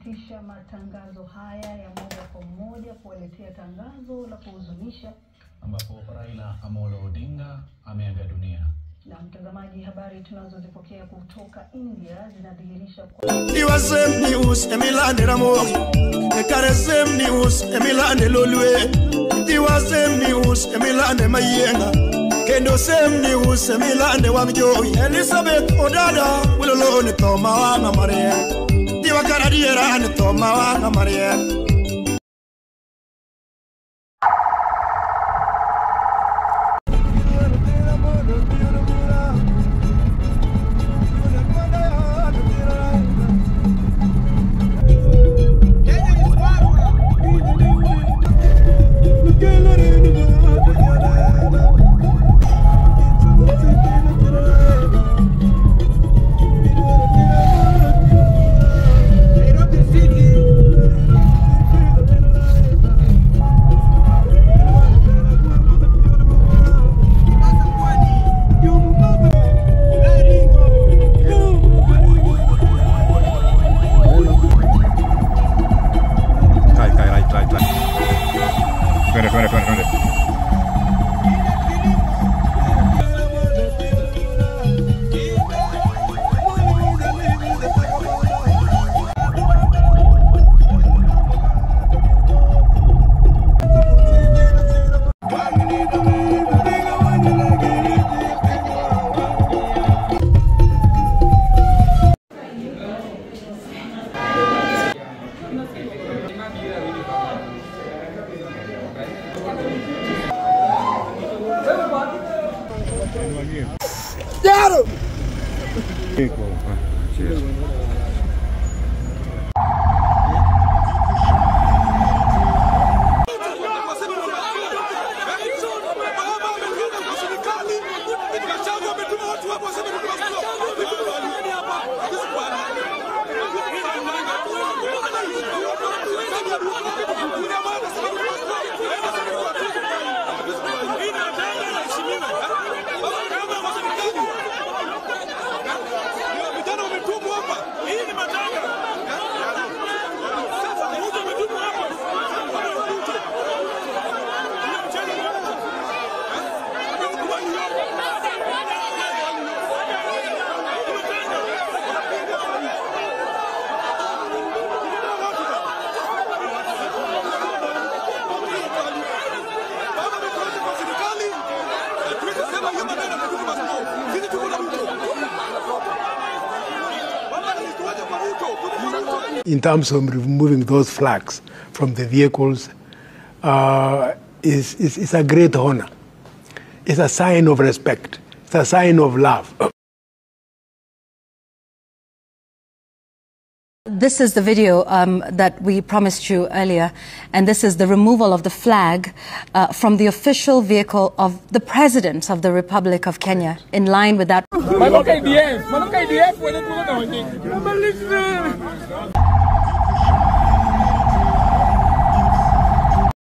tunasitisha matangazo haya ya moja kwa moja kuwaletea tangazo la kuhuzunisha ambapo Raila Amolo Odinga ameaga dunia. Na mtazamaji, habari tunazozipokea kutoka India zinadhihirisha kwa Iwasem news emilane ramogi ekaresem news emilane lolwe Iwasem news emilane mayenga kendo sem news emilane wangjoyi Elizabeth Odada wilolo ni toma wanga maria Iwakaradiera ni toma wanga maria Claro. In terms of removing those flags from the vehicles, is a great honor. It's a sign of respect. It's a sign of love. This is the video that we promised you earlier, and this is the removal of the flag from the official vehicle of the President of the Republic of Kenya, in line with that.